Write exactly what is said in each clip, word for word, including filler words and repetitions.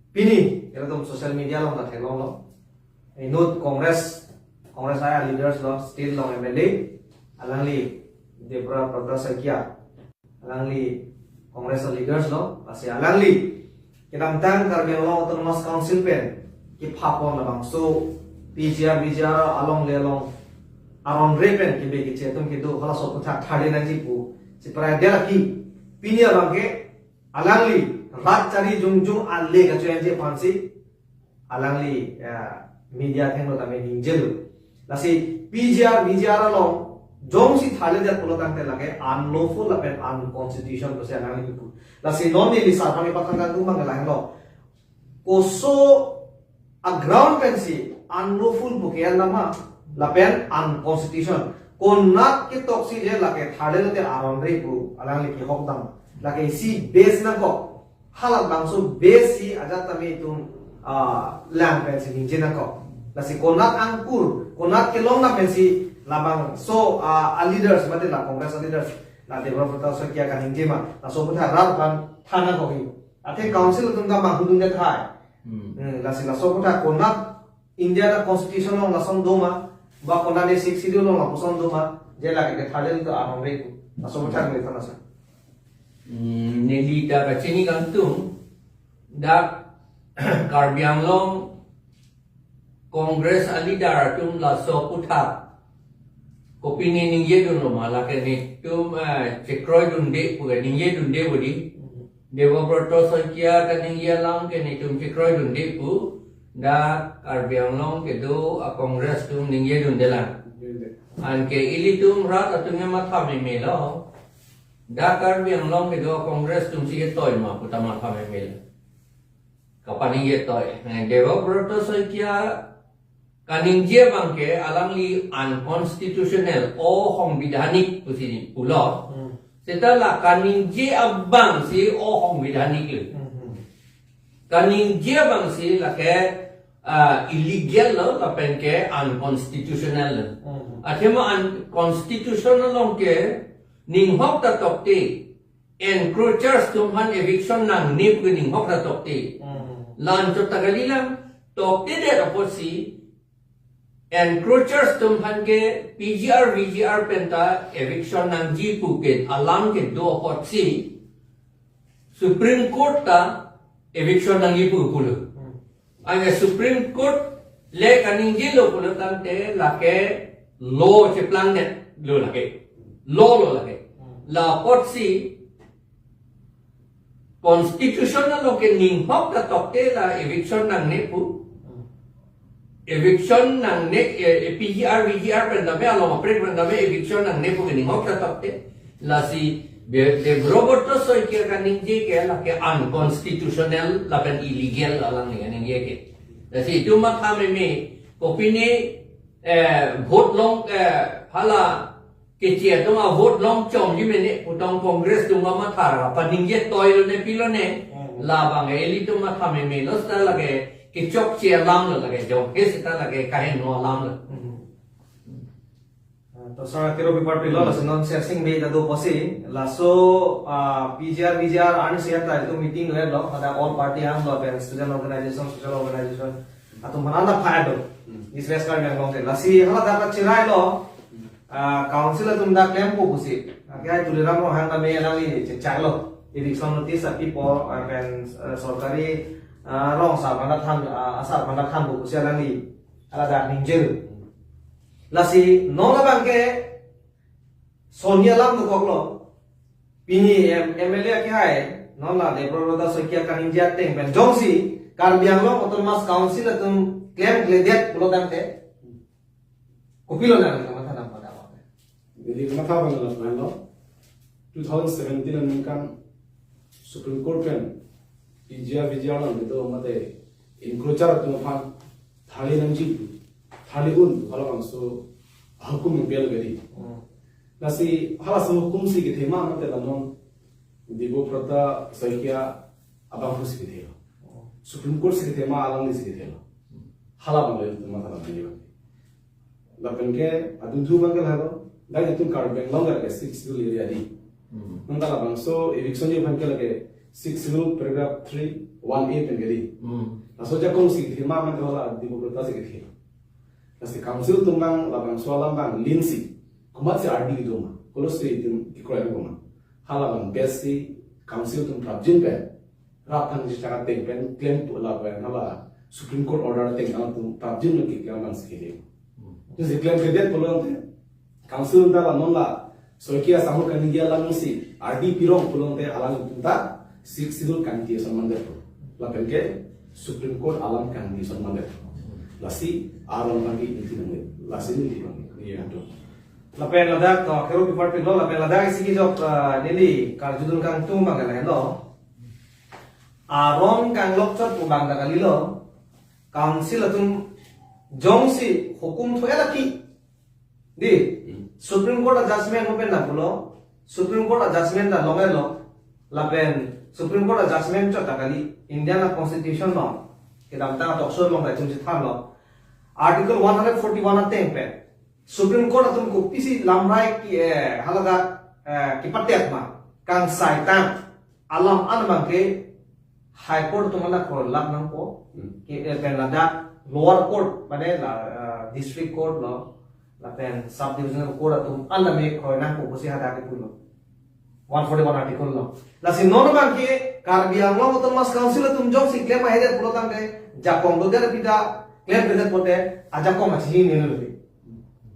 Pini ilitum social media along ta theklonglo. Inut Congress, Congress a leaders lo, state along M L A, alangli Debabrata Saikia, alangli Congress a leaders lo, lasi alangli kedamtang Karbi Anglong Autonomous Council pen kepapon labangso P G R, V G R along le along aron re pen kebe keche atum kedo halaso aputhak thale nangji pu si prai dia laki pini abangke alangli rat chari jongjong ale kachoyanji aphansi alangli, eh, media athengno tame ningjelo. Lasi P G R, V G R along jongsi thaledet pulo tangte lake unlawful lapen unconstitution pusi alangli kipu. Lasi non neli sar aphan ipathan kangtung abang lahelo. Koso a ground pensi unlawful pu ke-en nama lapen unconstitution. Konat ketoksi je lake thale lote aron re pu alangli kehok dam. Lake isi base nangkok. Halabangso base si ajat tame itum, ah, lang pensi ningje nangkok. Lasi konat angkur, konat kelong na pensi labangso, ah, a leaders, mate la Congress a leaders, la Debabrata Saikia kaningje ma, laso aputhak rat aphan than nangkok hi. Athe council atum ta manghudundet hai. Hmm. Hmm, lasi laso aputhak konat India a constitution along lason doma, ba konat a sixth schedule along lapuson doma, je lake ke thale lote aron re pu. Laso aputhak neli than nang. Hmm, neli ta kachini kangtung, dak Karbi Anglong Congress a leader atum laso aputhak kopine ningjedunlo ma, lake netum, eh, chekroidunde pu ke ningjedunde bodi. Debabrata Saikia kaningje alam ke netum chekroidunde pu, dak Karbi Anglong kedo a Congress atum ningjedunde lang. Anke ilitum rat atum ke matha memelo. Dak Karbi Anglong kedo a Congress atum si ketoi ma pu ta matha memelo. Kapaningje toi. Eh, Debabrata Saikia kaningje abangke alangli unconstitutional, osongbidhanik pusi pulo. Hmm. Seta la kaningje abangsi osongbidhanik lo. Hmm, hmm. Kaningje abangsi lake, ah, illegal lo, lapen ke unconstitutional lo. Hmm. Athema unconstitutional along ke ninghok ta tokte, encroachers atum aphan eviction nangne pu ke ninghok ta tokte. Hmm. La-anchot ta kalilang, toktedet apotsi encroachers atum aphan ke P G R, V G R pen ta eviction nangji pu ke alam kedo apotsi Supreme Court ta eviction nangji pu pulo. Hmm. Anke Supreme Court le kaningjelo pulo tangte lake law cheplangdetlo lake. Law lo lake. Hmm. La apotsi constitution along ke ninghok ta tokte la eviction nangne pu. Hmm. Eviction nangne, eh, eh, P G R, V G R pen tame, along aprek pen tame eviction nangne pu ke ninghok ta tokte. Lasi Be-, Debabrata Saikia kaningje ke lake unconstitutional lapen illegal alangli kaningje ke. Lasi itum matha meme, kopine, eh, vote long, eh, hala keche atum a vote long chomji mene pu tong Congress atum mathara, paningje toilo ne pilo ne, hmm, labang ilitum matha memelo seta lake kechokche alam lo lake, jongke seta lake kaheno alam lo. Hmm. Ah, to sar kiro paper pilo, hmm, laso non Sesing Bey ta do apotsi, laso, ah, P G R, V G R, an siya ta itum meeting le lo, ada all party ham lo, pen student organization, social organization, atum mana na phai do. Hmm. East West Karbi Anglong te. Lasi hala dak ta chirailo, hmm, ah, council atum dak klempo pusi. Akai Tuliram Ronghang ta me nangli chechaklo. Eviction notice apipo, ah, pen, eh, sorkari, ah, rong sar aphan ta than, ah, asar aphan ta thanpo pusi alangli hala dak ningje. Lasi non abangke sonni alam dokoklo. Pini M-, M L A akehai, non la Debabrata Saikia kaningje ateng pen jongsi Karbi Anglong Autonomous Council atum klemkledet pulo tangte, kopilo nangli kamatha dam pada awang? Neli kamatha abang lapulo, two thousand seventeen aningkan Supreme Court pen P G R, V G R along kedo mate encroacher atum aphan thale nangji, thale un, halabangso ahukum nangpilo beri. Hmm. Lasi halaso hukum si kethe ma mate la non Debabrata Saikia abang si kethelo. Hmm. Supreme Court si kethe ma, alangli si kethelo. Halabang le itum matha dam nangji abang. Lapen ke adun thu abangke lahelo, dak itum Karbi Anglong ke sixth schedule area di. Hmm. Nang ta labangso eviction ji abangke lake sixth schedule paragraph three one A pen kali. Hmm. Laso ajakong si kethi ma, mane hala Debabrata si kethi. Lasi council atum abang labangso alam abang linsi, komatsi ardi kedo ma, kolosi itum kekroi ma, hala abang best si council atum prapjin pen, rat aphan si chak ateng pen klem pu lapen hala Supreme Court order ateng atum prapjin lo ke klemang si kele. Hmm. Jongsi klemkledet pulote, council ta la non la Saikia asamur kaningje alam si ardi pirong pulote alanglitum ta Sixth Schedule kaningje ason mandetpo. Lapen ke Supreme Court alam kaningje ason mandetpo. Lasi aron kaningje ningje nangji. Lasi ningje nangji. Iya, to. Lapen ladak to, kero bipar pilo, lapen ladak isi kejok, eh, neli karjudun kangtung abang lahelo. Aron kanglok chot pu abang ta kalilo. Council atum jongsi hukum thu-et aphi, di, Hmm. Supreme Court a judgment open na pulo, Supreme Court a judgment ta longelo, lapen Supreme Court a judgment chot ta kali, Indian a constitution along, kedamtang a talk show along ta itum chethanlo, Article one hundred forty-one ateng pen Supreme Court atum kopisi lamrai ke, eh, haladak, eh, kepatet ma, kangsai tang alam an abang ke High Court atum an kroilap nangpo. Hmm. Ke, eh, pen ladak lower court, mane la, eh, district court lo, lapen sub divisional court atum an tame kroi nangpo pusi hadak kepulo. One forty-one article lo. Lasi non abang ke Karbi Anglong Autonomous Council atum jongsi klem ahedet pulo tangte, jakong dodet aphi ta klemkledet pote, ajakong achini nelo.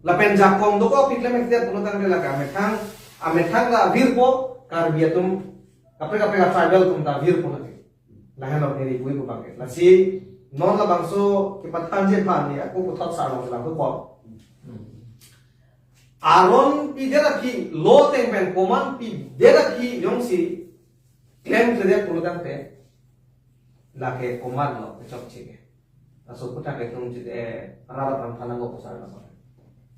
Lapen jakong dokok aphi klemkledet pulo tangte, lake amethang, amethang ta virpo, Karbi atum, kaprek kaprek a tribal atum ta virpo lake. Lahenlo neli pu-i pu abang ke. Lasi non labangso kepathanji aphan ni ako puthot sarong selang tu po. Aron pidet aphi, law ateng pen komat pidet aphi jongsi klemkledet pulo tangte, lake komatlo kechokche ke. Laso aputhak itum chit, eh, rat aphan thanang ko pasar na.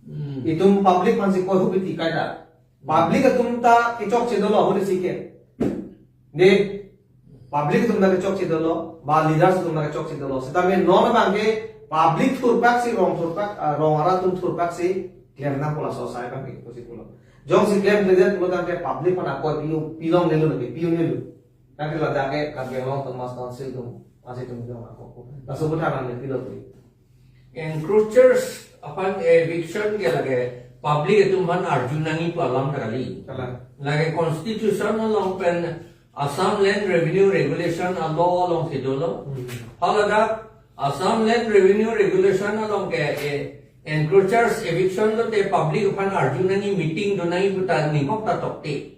Hmm. Itum public aphan si koi hupi ti kaita. Public atum ta kechokche dolo, huri si ke. Ne, public atum ta kechokche dolo, ba leaders atum ta kechokche dolo. Setame non abang ke public thurpak si, rong thurpak, ah, rong arat atum thurpak si klem nangpo laso asai abang ke pusi pulo. Jongsi klemkledet pulo tangte public aphan akoi pi-o, pilong nelo lake, pi-o nelo. Tangte ladak ke Karbi Anglong Autonomous Council atum, masih atum dong ako. Laso aputhak nangli pilo pu-i. Encroachers aphan eviction ke lake public atum aphan arju nangji pu alam ta kali. Kalang. Lake constitution along pen Assam Land Revenue Regulation a law along si dolo. Hmm. Haladak Assam Land Revenue Regulation along ke, eh, encroachers eviction lote public aphan arju nangji, meeting do nangji pu ta ninghok ta tokte.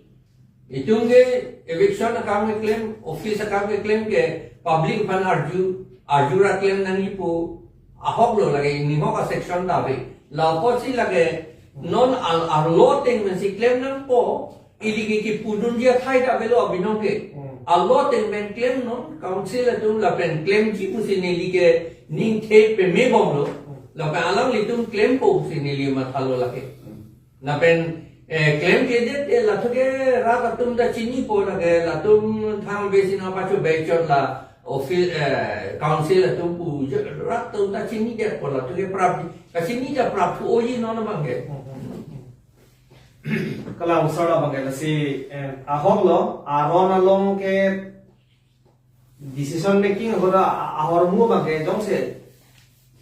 Itum ke eviction akam keklem, office akam keklem ke public aphan arju, arju ra klem nangji pu ahok lo lake, ninghok a section ta ave. La apotsi lake non al, arlo ateng pensi klem nangpo, ili ke kipudunji athai ta avelo abinong ke. Hmm. Arlo ateng pen klemnon, council atum lapen klemji pusi neli ke ningthe peme bomlo. Hmm. Lapen alanglitum klempo pusi neli mathalo lake. Hmm. Lapen, eh, klemkledet, eh, latum ke rat atum ta chinipo lake, latum thang besi na pacho bechot la office, eh, council atum pu je rat atum ta chinidetpo, latum ke prap, kachini ta prap thu oji non abang ke. Kalang usar abang ke lasi, eh, ahok lo, aron along ke decision making ahora ahormu abang ke jongsi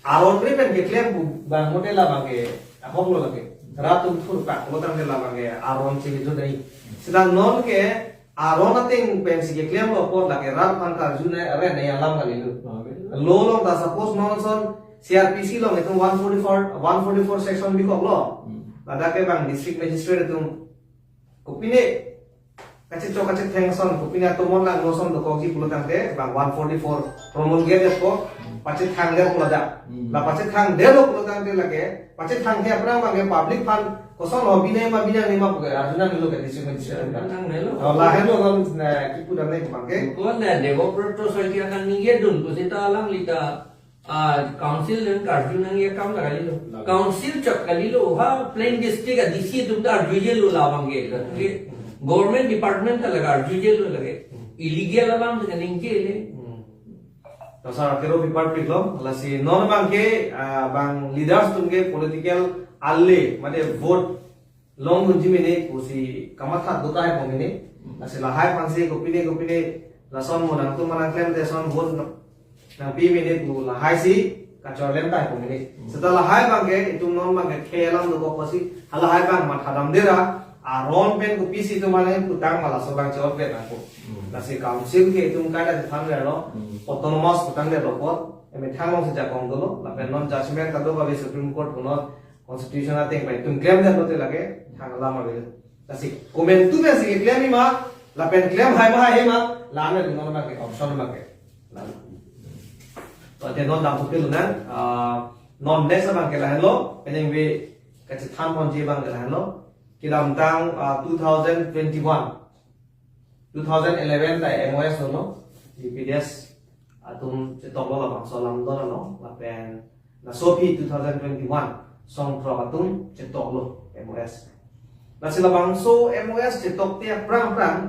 aron ri pen keklem pu abang hotel abang ke ahok lo lake. Rat atum thurpak lo tangte labang ke aron chini jodai. Seta non ke aron ateng pensi keklem lo apot lake rat aphan karju nai, are nai alam kalilo. Law along ta suppose non ason C R P C along itum one forty-four, one forty-four section bikok lo. Hmm. Ladak ke abang district magistrate atum kopine kachechok kachetheng ason, kopine atomon lang lo ason dokokji pulo tangte, abang one forty-four promulgated ko, pachethangdet pulo dak. Hmm. La pachethangdetlo pulo tangte lake, pachethangthe aphrang abang ke public aphan koson lo, binai ma binai ma pu ke arju nangnelo ke district magistrate. Nangnelo. Oh, lahenlo kan, eh, kipu damnai abang ke. Ko na Debabrata Saikia nangningjedun pusita alangli ta, ah, council nangkarju nangji akam ta kalilo. Lalo. Council chot kalilo, ha, plain district a D C atum ta arjujelo labang ke. Lake government department ta lake arjujelo lake. Hmm. Illegal alam ta kaningjele. Hmm. To sar kero bipar piklom, lasi non abang ke, ah, abang leaders atum ke political ale, mane vote longdunji mene pusi kamatha dota hai po mene. Hmm. Lasi lahai aphansi kopine kopine Lason mo nangtum manang klem te son vote nangpi mene pu lahai si kachor lem tai pu mene. Seta lahai abang ke itum non abang ke khei alam dokok si halahai abang mathadam dera aron pen kopisi itum mane putang ma laso abang chor pen ako. Hmm. Lasi council ke itum kaita chethan relo, Hmm. autonomous putang relo apot, emethang along si jakong dolo, lapen non judgment kadokave Supreme Court punon constitution ateng pen itum klem detlo te lake thang alam ave. Lasi komantu pensi keklem ma, lapen klem hai ma hai ma, la-an non abang ke option abang ke. Lalu. To ante non dam pupil nang, ah, non next abang ke lahenlo, penang ve kachethan ponji abang ke lahenlo. Kedamtang, ah, two thousand twenty-one, two thousand eleven ta M O S lo, G P D S atum chetoklo labangso alam do lo, lapen laso aphi two thousand twenty-one song throk atum chetoklo M O S. Lasi labangso M O S chetok te aphrang aphrang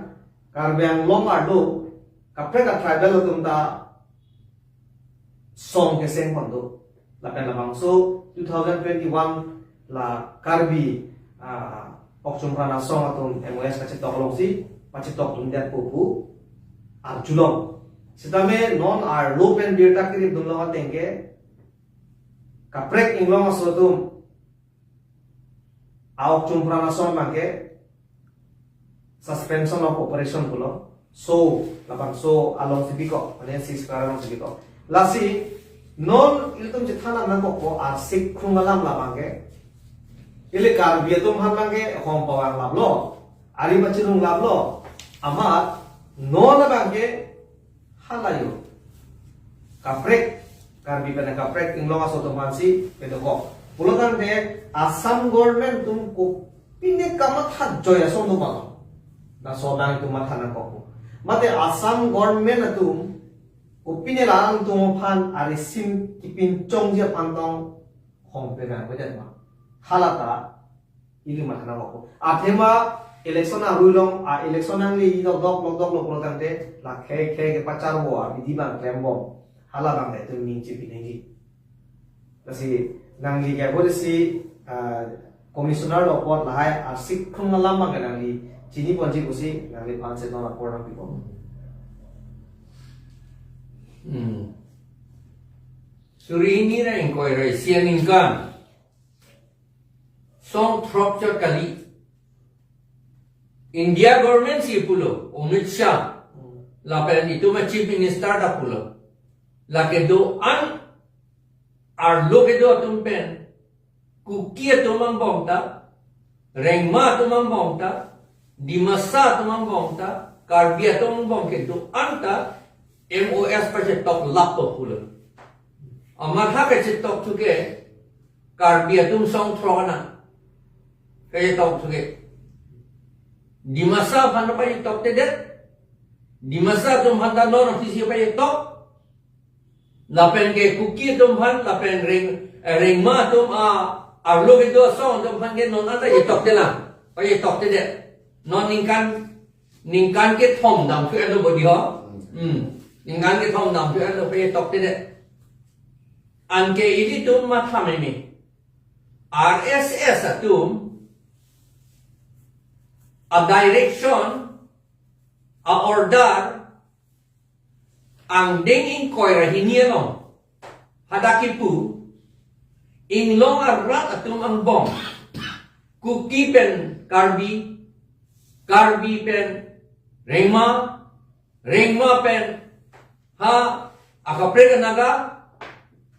Karbi Anglong arlo kaprek a tribal atum ta song keseng pon do. Lapen labangso two thousand twenty-one la Karbi, ah, Okchum Pran Asong atum M O S kachetok alongsi pachetok dundet pu pu arjulong. Sitame non arlo pen birta kirip dunlong ateng ke kaprek inglong aso atum a-Okchum Pran Asong abang ke suspension of operation pulo. So, labangso alongsi bikok, mane ceasefire alongsi bikok. Lasi, non ilitum chethan nangkokpo arsik krung alam labang ke. Ili Karbi atum aphan abang ke hom pawang laplo, ari pachirung laplo. Amat non abang ke halayo. Kaprek, Karbi pen kaprek inglong aso atum aphansi pedokok. Pulotangte Assam government atum kopine kamatha joi ason do ma lo. Laso abang itum matha nangkok. Mate Assam government atum kopine la-an atum aphan arisim kipinchongji aphan tong hom pe nang bedet ma. Halata ili matha nangkok. Athema election arui along, a election nangli lok dok lok dok lo pulotangte la khei khei kepacharvo abidi abang klembom. Hala abang itum ning chipi nangji. Lasi nangli ke bo si, ah, commissioner lo apot lahai arsik krung alam abang nangli chini ponji pusi nangliphan se non apor nangpibom. Hmm. Suri hini ra ingkoi ra isi aningkan song throk chot kali. India government si pulo, Amit Shah, lapen itum a-Chief Minister ta pulo. Lake do-an arlo kedo atum pen, Kuki atum angbong ta, Rengma atum angbong ta, Dimasa atum angbong ta, Karbi atum angbong ke do-an ta, M O S pachetok lappo pulo. Amat ha kachetok thu ke, Karbi atum song throk ana kachetok thu ke. Dimasa aphan pachetok tedet. Dimasa atum aphan ta non office pachetok. Lapen ke Kuki atum aphan, lapen Reng, eh, Rengma atum a, arlo kedo asong atum aphan ke non anta chetok telang. Pachetok tedet. Non ningkan, ningkan kethom damthu-etlo bodi ho. Hmm. Ningkan kethom damthu-etlo pachetok tedet. Anke ilitum matha meme. R S S atum a-direction, a-order, angdeng ingkoi ra hini along hadak kipu, inglong arat atum angbong, Kuki pen Karbi, Karbi pen Rengma, Rengma pen ha akaprek Naga,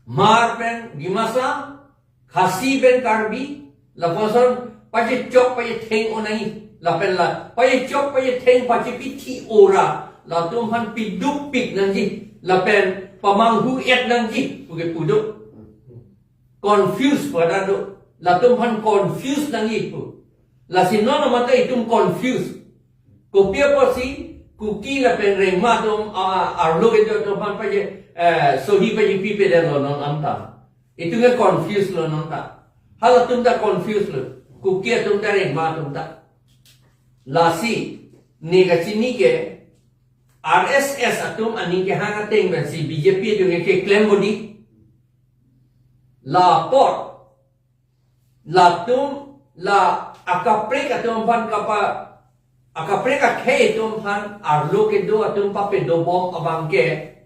Hmar pen Dimasa, Khasi pen Karbi, lapuson pachechok pachetheng-o nangji, lapen la pachechok pachetheng pachepithi ora, latum aphan piduk pik nangji, lapen pamanghu-et nangji puke pu do. Confuse pada do, latum aphan confuse nangji pu. Lasi non mate itum confuse. Kopi apotsi Kuki lapen Rengma atum, a, arlo kedo atum aphan pache, eh, sohi pachepipe detlo non anta. Itum ke confuse lo non ta. Halatum ta confuse lo. Kuki atum ta Rengma atum ta. Lasi, ne kachini ke, R S S atum aning kehang ateng pensi B J P atum ke keklem bodi. Lapor, latum, la akaprek atum aphan kapa, akaprek akhei atum aphan arlo kedo atum papedo bom abang ke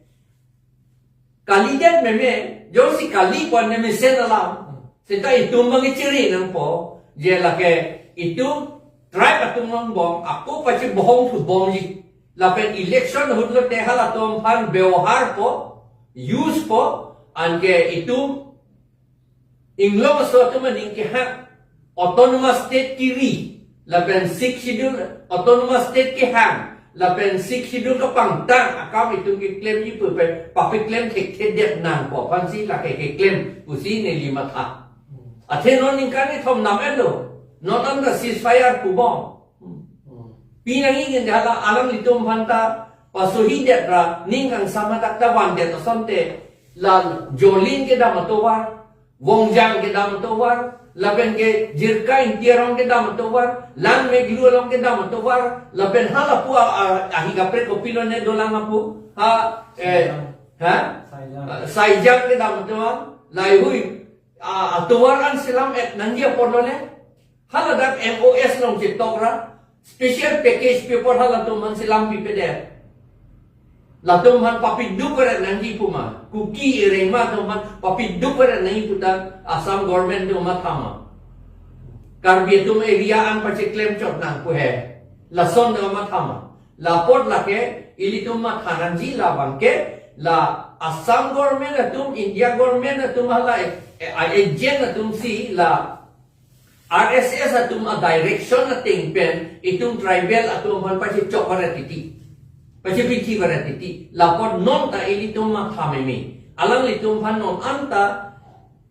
kalidet meme, jongsi kali pu an ne mesen alam. Seta itum abang kechiri nangpo, je lake itum tribe atum angbong ako pachibohong thu bomji. Lapen election ahut lote halatum aphan bebohar po, use po, anke itum inglong aso atum aning kehang, autonomous state kiri, lapen Sixth Schedule, autonomous state kehang, lapen Sixth Schedule kapangtang akam itum keklemji pu pen papeklem thekthedet nangpo aphansi lake keklem pusi neli matha. Athe non ningkan kethom nam-etlo, non anta ceasefire pu bom. Pinangji ke hala alanglitum aphanta pasohidet ra ning kangsam hadak ta vandet asonte, la Jolin kedam atovar, Wongjang kedam atovar, lapen ke Jirka Ingti arong kedam atovar, Langmeklu along kedam atovar, lapen halapu a, a, ahi kaprek kopilo ne dolang apu, ha, eh, Saijang. Ha? Saijang. Ah, Saijang kedam atovar, laheihui, ah, atovar an selam-et nangji apor lo le. Haladak M O S along chetok ra, special package pi apot halatum aphan selam pipedet. Latum aphan papiduk peret nangji pu ma. Kuki Rengma atum aphan papiduk peret nangji pu ta Assam government atum matha ma. Karbi atum area an pacheklem chot nang pu he. Lason ta matha ma. Lapot lake ilitum matha nangji labang ke la Assam government atum, India government atum hala, eh, agent atumsi la R S S atum a direction ateng pen itum tribal atum aphan pachechok varet titi, pachepithi varet titi. Lapot non ta ilitum matha meme. Alanglitum aphan non anta,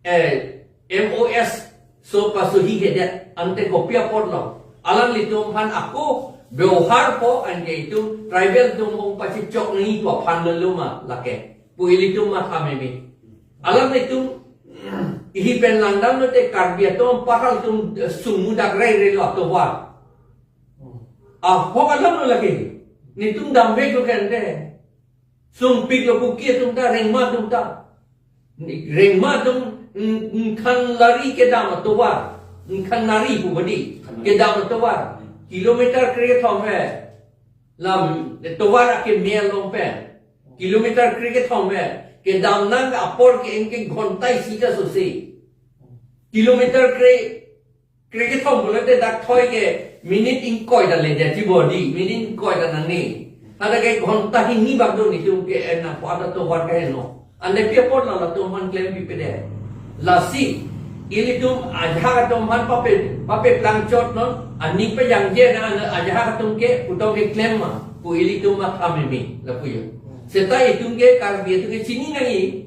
eh, M O S so pasohihedet ante kopi apot lo. Alanglitum aphan ako bebohar po anke itum tribal atum angbong pachechok nangji pu aphan lo ma lake pu ilitum matha meme. Alanglitum ihi pen langdam lote Karbi atum pahal atum, eh, sungmu dak rai rai lo atovar. Ahok alam lo lake. Netum damvek lo kente. Sungpik lo Kuki atum ta, Rengma atum ta. Rengma atum, mm, mm, Khanlari kedam atovar. Mm, Khanlari pu badi. Kedam atovar. Kilometer krekethom he. Lam, tovar akeme along pen. Kilometer krekethom he. Kedam nang apor ke-eng ke ghonta isi kaso si. Kilometer kre, krekethom pulote dak thoi ke minute ingkoi ta ledetji bodi, minute ingkoi ta nangne. Hadak ke ghonta hini bak do netum ke-en nangpo anta tovar kaheno. Ante pi apot lo latum aphan klem pipedet. Lasi, ilitum ajahak atum aphan pape, papeplang chot non, aning pejangje na, ajahak atum ke, putong keklem ma, pu ilitum matha meme, lapu jo. Seta itum ke Karbi atum ke chini nangji,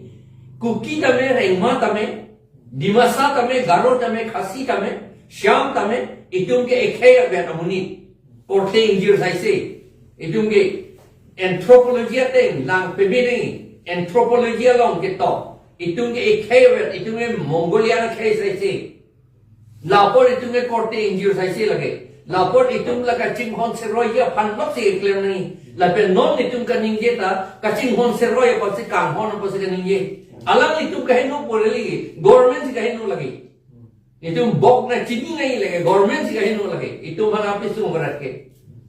Kuki tame, Rengma tame, Dimasa tame, Garo tame, Khasi tame, Shyam tame, itum ke ekhei avet amonit. Korte ingjir saise. Itum ke anthropology ateng lang pebe nangji. Anthropology along ketok. Itum ke ekhei avet, itum ke Mongolian akhei saise. Lapot itum ke korte ingjir saise lake. Lapot itum la kachinghon seroi aphan lok si keklem nangji. Lapen non itum kaningje ta kachinghon seroi apotsi kanghon apotsi kaningje. Alanglitum kaheno pu le lake. Government si kaheno lake. Itum bok na chini nangji lake, government si kaheno lake. Itum aphan api sung berat ke.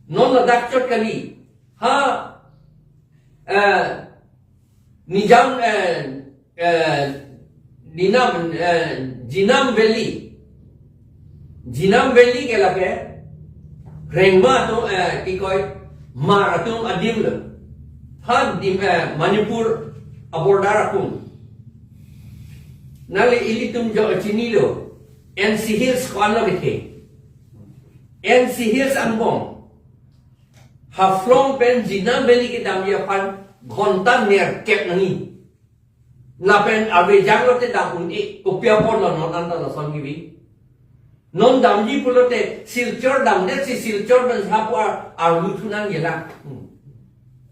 Non ladak chot kali. Ha, eh, Nijam, eh, eh, Ninam, eh, Jinam Valley. Jinam Valley ke lake, Rengma atum, eh, ki koi, Hmar atum adim lo. Ha dim, eh, Manipur a-border akung. Nangli ilitum jo chinilo, N C Hills ko-an lo kethe. N C Hills angbong Haflong pen Jinam Valley kedamji aphan ghonta nerkep nangji. Lapen avejang lote dam un-e, kopi apot lo non anta lason kebi. Non damji pulote Silchar damdet si Silchar pen hapu ar, arlu thu nangji lang. Hmm.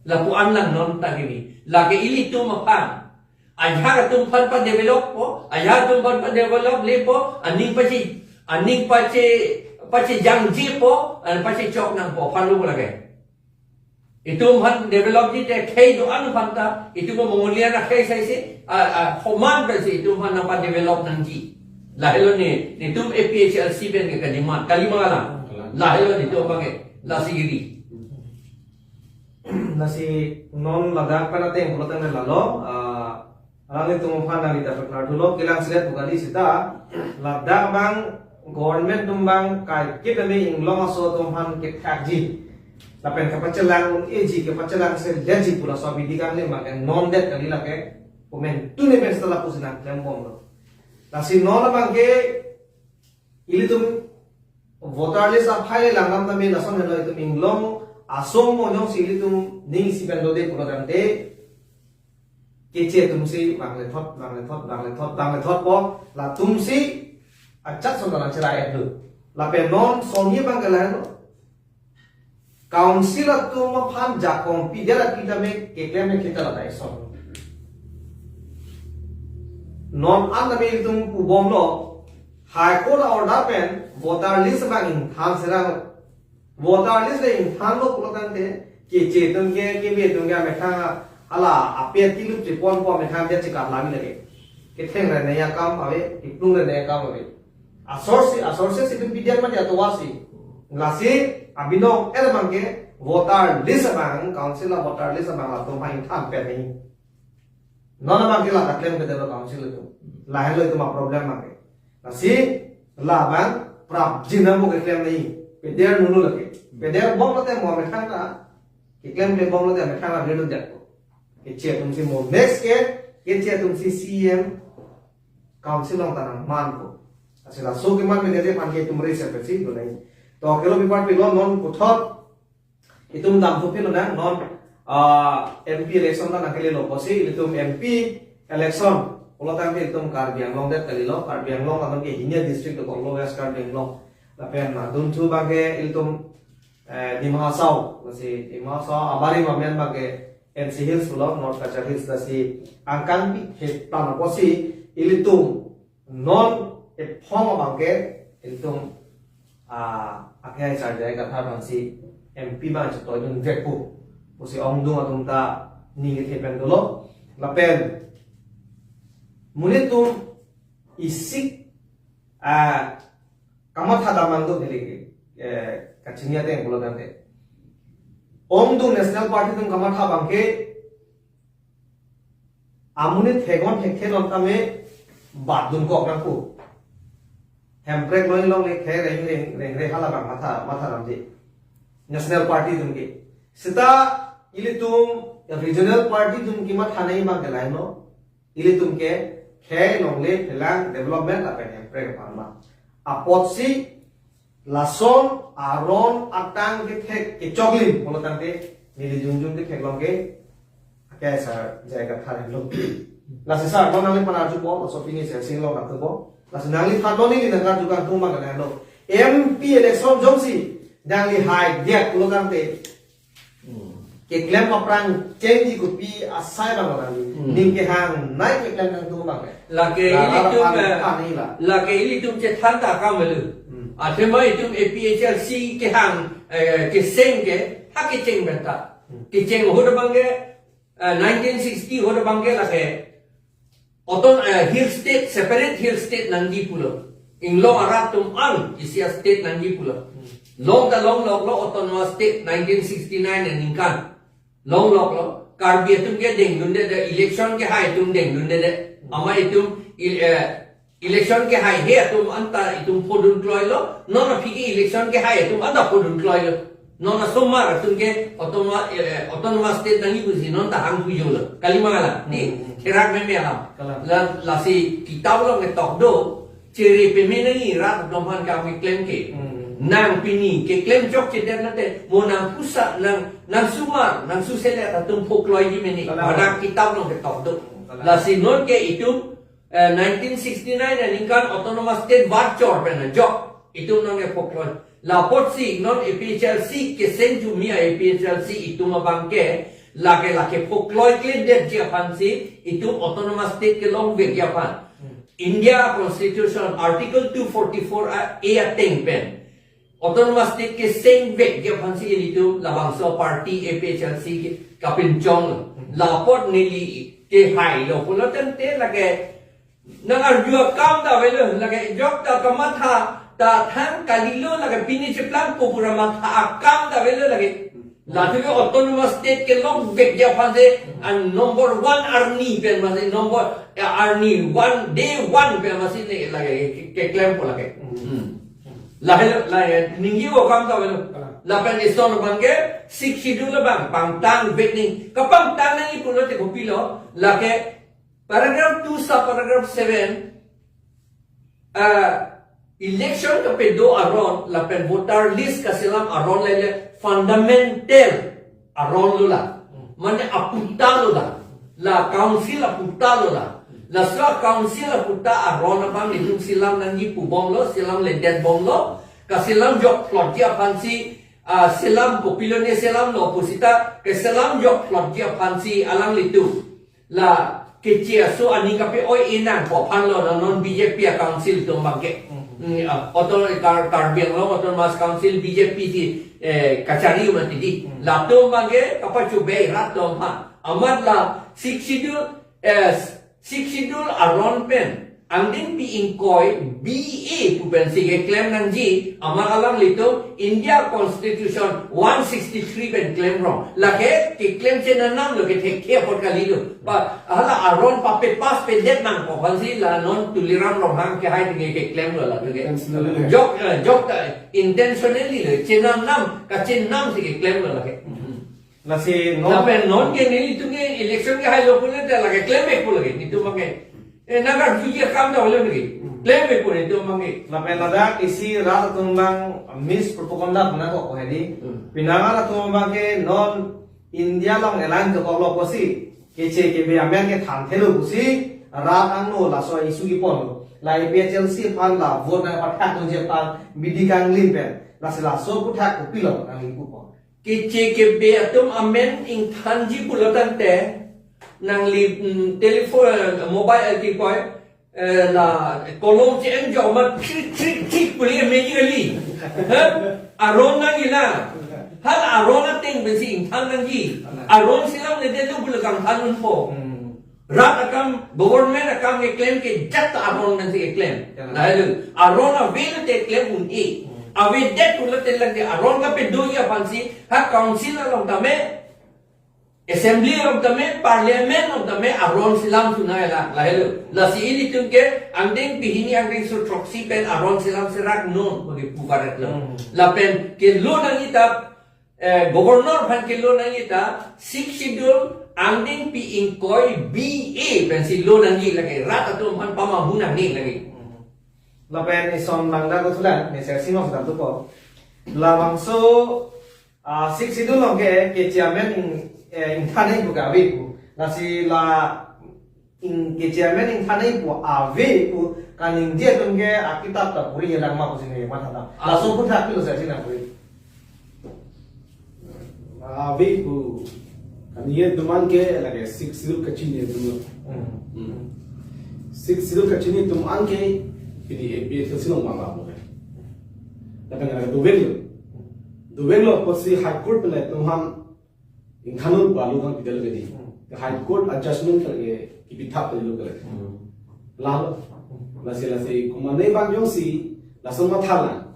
Lapu-an lang non ta kebi. Lake ilitum aphan. Ajahak atum aphan padevelop po, ajahak atum aphan padevelop le po, aning pachi, aning pachi, pachejangje po, an pachechok nangpo aphan lo lake. Itum aphan developji te khei do-an aphan ta, itum Mongolian akhei saise, a, a, homan pensi itum aphan nangpadevelop nangji. Lahelo ne, netum A P H L C pen ke kalimat, kali ma kalang. Lahelo netum abang ke. Lasi giri. Lasi non ladak pen ateng pulo tangte lalo, ah, alanglitum aphan nangli ta paklar thulo, kelang silet pu kali seta, ladak abang government atum abang kaiketa me Inglong aso atum aphan kethakji. Lapen kapachelang un-eji, kapachelang seletji pu laso abidi kangni abang ke non det kali lake, komantu ne pen seta lapusi nangklembomlo. Lasi non abang ke ilitum voter list aphai langdam tame lason helo, itum Inglong aso mo jongsi ilitum ning isi pen dode pulo tangte, Keche atumsi bangle thot, bangle thot, bangle thot, bangle thot po, latumsi ajat son nangcherai et do. Lapen non sonni abang ke lahenlo. Council atum aphan jakong pidet api tame keklem ne kita la dai son. Non an tame itum pubomlo, High Court a-order pen voter list abang ingthan serang. Voter list le ingthanlo pulo tangte, Keche atum ke, Kebi atum ke amethang hala ape tilup cheponpo, amethang dia chekar lami lake. Ketheng rene akam ave, kiplung rene akam ave. Asorsi, asorsi si itum pidian mati atovarsi. Lasi abinong er abang ke voter list abang, council a-voter list abang latum aphan ingthan pen nangji. Non abang ke la ta klemkledetlo council atum. Lahenlo itum a-problem abang ke. Lasi labang prapjin nangpo keklem nangji. Peder nunu lake. Pedebom lote mo amethang ta, keklemklebom lote amethang ta ridun jakpo. Keche atumsi mo next ke, Keche atumsi C E M council along ta nangmanpo. Lasi laso keman pede aphan ke itum rese pensi do nangji. To kelo bipar pilo non puthot itum damthu pilo nang non, ah, M P election ta nangkelelo pusi, itum M P election pulo tangte itum Karbi Anglong det kalilo, Karbi Anglong along ke hini a-district dokoklo West Karbi Anglong. Lapen, ah, dunthu abang ke itum, eh, Dima Hasao, lasi Dima Hasao abarim amen abang ke N C Hills pulo, North Cachar Hills, lasi angkang pi het tan pusi ilitum non ephong abang ke itum, ah, akhai Sar J I Kathar abangsi M P abang chetoidun vekpo pusi ongdung atum ta ning kethe pen dolo. Lapen monit atum isi, ah, kamatha dam nangdo hili ke, eh, kachini ateng pulo tangte, ongdung National Party atum kamatha abang ke amonit thegon thekthe non tame batdun kok nangpo. Hemprek loi longle khei reng reng reng re hala abang matha, matha damji National Party atum ke. Seta ilitum regional party atum kematha nangji abang ke lahenlo. Ilitum ke khei longle phelang development lapen hemprek aphan ma. Apotsi lason aron atang kethek kechoklim pulo tangte neli jungjung kethek along ke akhai Sar J I Kathar henlo. Lasi sar, non nangliphan arjupo, laso pini sesi along nangtupo. Lasi nangliphan non neli nangkarju kangtung abang ke lahenlo. M P election jongsi nangli haidet pulo tangte, Hmm. Keklem aphrang chengji kopi asai abang nangji. Hmm. Ning kehangnei keklem nangtum abang ke. Lake la, ilitum, la, eh, la, la, lake ilitum chethan ta akam avelo. Hmm. Athema itum A P H L C kehang, eh, kecheng ke, ha kecheng pen ta. Hmm. Kecheng ahut abang ke, eh, nineteen sixty ahut abang ke lake Auton-, eh, hill state, separate hill state nangji pulo. Inglong arat atum an isi a-state nangji pulo. Hmm. Long ta longloklo autonomous state nineteen sixty-nine aningkan. Longloklo. Karbi atum ke dengdundedet, election kehai atum dengdundedet. Hmm. Amei atum il-, eh, election kehaihe atum anta itum phodun kloilo. Non aphi ke election kehai atum anta phodun kloilo. Non asomar atum ke autonoma-, eh, autonomous state nangji pusi non ta hang pujo lo. Kalima la, di, hmm, hmm, therak meme alam. Kalang. La, lasi kitab along ketok do, chere peme nangji rat atum aphan kam keklem ke. Hmm. Nang pini keklem chokchedet nate, mo nang pusa, nang, nang sumar, nang suselet atum phokloiji mene. Kalang. Pada kitab along ketok do. Kalang. Lasi non ke itum eh, nineteen sixty-nine aningkan autonomous state vachor pen ajok itum nang e phokloi. Lapotsi non A P H L C kecheng jumi a-A P H L C itum abang ke lake lake phokloikledetji aphansi itum autonomous state kelongvekji aphan. Hmm. India Constitution Article two forty-four A ateng pen autonomous state kechengvekji aphansi ilitum labangso party A P H L C ke kapinchong. Lapot neli kehailo pulo tangte lake nang arju akam ta avelo, lake jok ta kamatha Tathang kalilo lake pini cheplang kopura matha akam ta avelo lake. Latum ke autonomous state kelong vekji aphan si, an number one arni pen masi number, ya, arni one, day one pen masi ne lake ke, keklempo lake. Hmm. Lahelo, lahelo, ningje-o akam ta avelo. Lapen ison abang ke Sixth Schedule abang pangtang vek nangji. Kapangtang nangji pulote kopilo, lake paragraph two sub paragraph seven, ah, election kapedo aron lapen voter list kaselam aron lele fundamental aron lo la. Mane aputa lo la. La council aputa lo la. Laso council aputa aron abang itum selam nangji pubomlo, selamledetbomlo. Kaselam jokplotji aphan si, ah, selam kopilo ne selamlo pusita, keselam jokplotji aphan si alanglitum la keche aso aning kape-oi-e nangpo aphan lo, non B J P a-council atum abang ke. Hmm. Hmm, ah, auto-, Kar-, Karbi Anglong Autonomous Council B J P si, eh, kachari mati di. Hmm. Latum abang ke kapachobei rat atum aphan. Amat la Sixth Schedule, eh, Sixth Schedule aron pen angdengpi ingkoi B A pu pensi keklem nangji, amat alanglitum India Constitution one sixty-three pen klemrong. Lake keklem chenam lo, kethekthe apot kalilo. Pa, hala aron pape-pass pedet nangpo aphan si la non Tuliram Ronghang kehai ateng ke keklemlo la ke. Intentionally. Jok, eh, jok ta intentionally lo, chenam, kachenam si keklemlo lake. Hmm. Lasi non lapen non ke nelitum ke election kehailo pulote lake klem vekpo lake, netum abang ke. Eh, nangkarjuji akam ta avelo lake. Klem vekpo netum abang ke. Lapen ladak isi rat atum abang mispropaganda pu nangkok hedi. Hmm. Penang atum abang ke non India along alliance dokoklo pusi, keche kebe amen ke thanthelo pusi, rat angno laso issue keponlo. La A P H L C aphan la vote nangpathak nangji aphan bidi kanglim pen. Lasi laso aputhak kopilo nangli pupo? Keche kebe atum amen ingthanji pulo tangte, nangli, mm, telephone, mobile, eh, kikoi, eh, la kolom che-enjok amat thrik, thrik, thrik puli immediately. Ha? Aron nangji na. Hala aron ateng pensi ingthan nangji. Aron selamledetlo pulo kangthan unpo. Hmm. Rat akam, government akam keklem ke jat ta aron pensi keklem. Ya. Lahelo, aron avelote klem un-e. Hmm. Avedet pulote lake aron kapedoji aphan si, ha council along tame, assembly along tame, parliament along tame, aron selam sunai la, lahelo. Lasi ilitum ke angdengpi hini angdengso throksi pen aron selam serak non, bagi puparet lo. Hmm. Lapen kelo nangji ta, eh, governor aphan kelo nangji ta, Sixth Schedule angdengpi ingkoi B A pensi lo nangji lake, rat atum aphan pamahum nangne lake. Lapen ison langdar kothulan, meser sino sedang tupo. Labangso, ah, Sixth Schedule along ke, keche amen ing, eh, ingthan nangji pu ke ave pu. Lasi la ing keche amen ingthan nangji pu ave pu kaningje atum ke akitap ta puri helang ma pusi ne matha ta. Ah. Laso aputhak kopilo sir si nangpuri? Ave pu kaningje atum an ke lake Sixth Schedule kachini atum lo. Hmm. Hmm. Sixth Schedule kachini atum an ke pini A P H L C along vang lapu ke. Lapen lake doveklo. Doveklo pusi High Court pen latum aphan ingthan un pu alu kan pidal bedi. Hmm. High Court a-judgment ke kepithap lo kali. Hmm. Lalo. Lasi lasi komatne abang jongsi lason mathalang,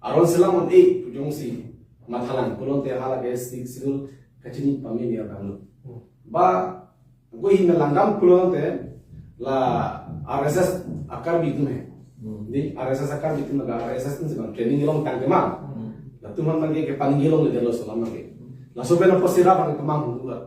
aron selam un-e pu jongsi mathalang pulote hala ke Sixth Schedule kachini pame ni abang lo. Hmm. Ba, ko hi me langdam pulote la R S S a-Karbi atum he. Hmm. Di R S S a-Karbi atum, laga R S S atum si bang training long tang ke ma. Hmm. Latum aphan ke kepaningje longledetlo selam ke. Laso pen apotsi rat abang kemang hu la.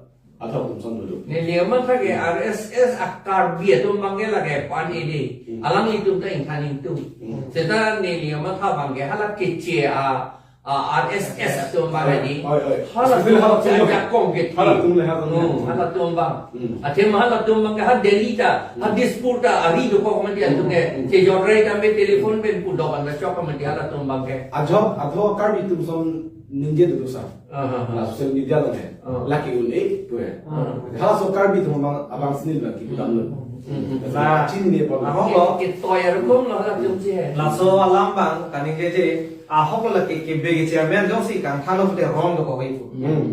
Athok atum son dulu. Neli amat ke R S S a-Karbi atum abang ke lake pan-e di. Hmm. Alanglitum ta ingthan ingtung. Hmm. Seta neli amat abang ke hala keche a, a, R S S atum abang di. Oi, oi. Hala atum abang ke, hala atum le, hala atum le. Hmm, hala atum abang. Hmm. Athema hala atum abang ke ha Delhi ta, ha Dispur ta, ari dokok mati atum ke. Hmm. Chejor rai kami telephone pen pu dokan ta chok mati hala atum abang ke. Ajok, ajok Karbi atum son ningje dulu sa. Aha, aha. La social media along he. Oh. Lake un-e pu he. Oh. Halaso Karbi atum abang, abang si neli bang kipudam lo. Hmm, hmm, hmm. Lasi chinine pon. Ahok lo. Ke, ketoi arukom lo halatum si he. Laso alam abang kaningje je, ahok lo lake kebe keche amen jongsi kangthanlo pute ron dokok ave pu. Hmm.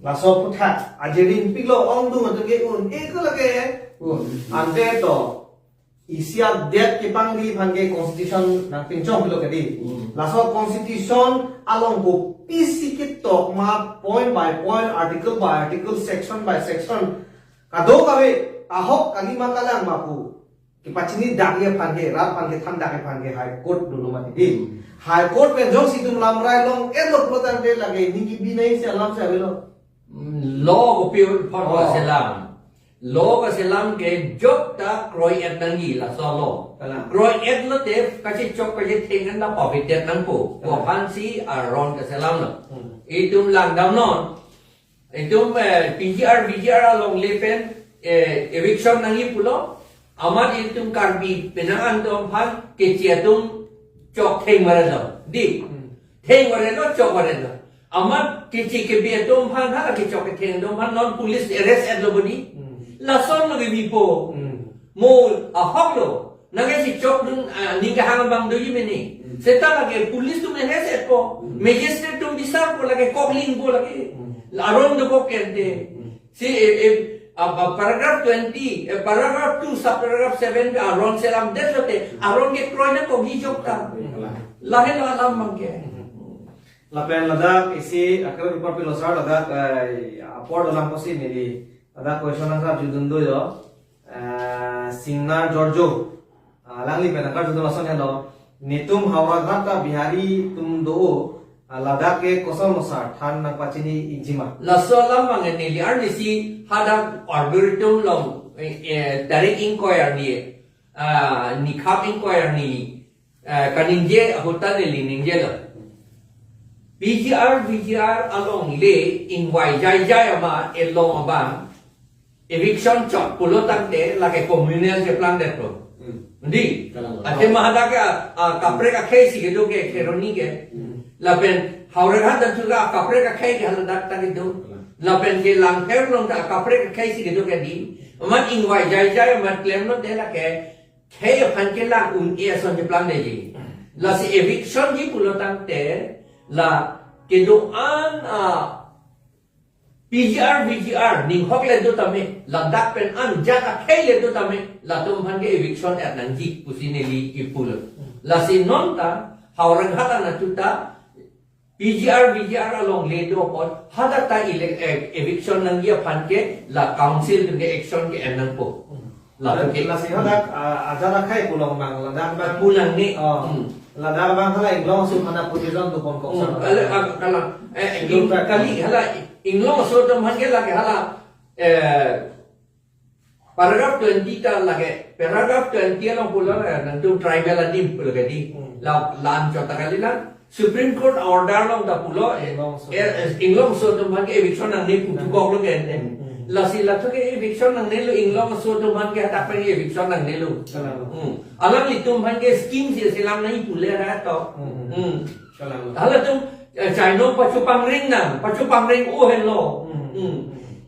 Laso aputhak ajirin pilo ongdung atum ke un-e ko lake. Un. Ante to Isi adet kepangri aphan ke constitution nangpinchong pilo kedi. Hmm. Laso constitution along kopisi ketok ma point by point, article by article, section by section. Kadokave ahok kali ma kalang ma pu kepachini dakji aphan ke, rat aphan kethan dak aphan ke High Court dolo mati di. Hmm. High Court pen jongsi itum lamrai long-etlo pulo tangte lake ning kebi nangji alam si avelo. Hmm, law kopi apot Oh. kaselam. Law kaselam ke jokta kroi-et nangji laso law. Kalang. Kroi-etlo te kachechok kachetheng an ta pavitet nangpo. Kalang. Ko aphansi aron kaselamlo. Hmm. Itum langdamnon. Itum, eh, P G R, V G R alongle pen, eh, eviction nangji pulo. Amat itum Karbi penang an atum aphan keche atum choktheng varetlo. Di. Hmm. Theng varetlo, chok varetlo. Amat keche kebi atum aphan, ha, kechok ketheng atum aphan non police arrest-etlo bodi. Hmm. Lason lo kebipo. Hmm. Mo ahoklo. Nangkechechokdun, ah, ning kehang abang doji mene. Hmm. Seta lake police atum arrest-etpo. Hmm. Magistrate atum bisarpo lake koklingpo lake. Hmm. Aron dokok kente. Hmm. Si, eh, eh, ah, ah, paragraph twenty, eh, paragraph two, subparagraph seven ke aron selamdetlo te, aron kekroi nangkokji jokta. Hmm. Lahelo alam abangke. Hmm. Lapen ladak isi akhir report pilo sir ladak, eh, apor dalam posi neli ladak question answer judun do yo. Eh, Singnar George, ah, alangli pen akarjudun lason helo. Netum Howraghat ta Bihari atum do, ah, ladak ke kosonlo sir, than nangpachini-ikji ma? Laso alam abangke neli arnisi hadak Arboretum along, eh, eh, tarik ingkoi arni, ah, nikhap ingkoi arni, eh, kaningje ahut ta neli ningjelo. P G R, V G R alongle ingvai jaijai amat elong abang eviction chot pulo tangte lake communal cheplang-detpo. Hmm. Di. Kalang. Ate ma hadak ke, ah, kaprek akhei si kedo ke Kheroni ke. Hmm. Lapen Howraghat dan juga kaprek akhei ke haladak ta kedo. Kalang. Lapen ke Langpher along ta kaprek akhei si kedo ke di. Amat ingvai jaijai amat klemlo te lake khei aphan kelang un-e ason cheplang-detji. Lasi eviction ji pulo tangte la kedo-an, ah, P G R, V G R, ninghok le do tame, ladak pen an jat akhei le do tame, latum aphan ke eviction-et nangji pusi neli kipulo. Lasi non ta, Howraghat anatthu ta, P G R, V G R alongle do apot, hadak ta ele-, eh, eviction nangji aphan ke, la council atum ke action ke-en nangpo. Latum ke. Lasi hadak, ah, ajat akhei pulang abang, ladak abang. Pulang ni. Oh. Hmm. Ladak abang hala Inglong aso mana position tu pon kok Hmm, sana. Kali, ah, kalang, eh, Itu ing-, tak. Kali, hala Inglong aso atum aphan ke lake hala, eh, paragraph twenty ta lake, paragraph twenty along pulo, eh, nangtum tribal adim pulo ke di. Hmm. La, la-an chot ta kalilang. Supreme Court order along ta pulo, eh, Inglong aso. Eh, eh, Inglong aso atum aphan ke eviction nangne pu Nang. Tukoklo ke ente. Hmm. Lasi latum ke eviction nangnelo, Inglong aso atum aphan ke hadak pen eviction nangnelo. Kalang. Hmm. Alanglitum aphan ke scheme si selam nangji pule ra to. Hmm. Hmm. Kalang. Halatum, eh, chainong pacho pangring nang, pacho pangring-o henlo. Hmm. Hmm.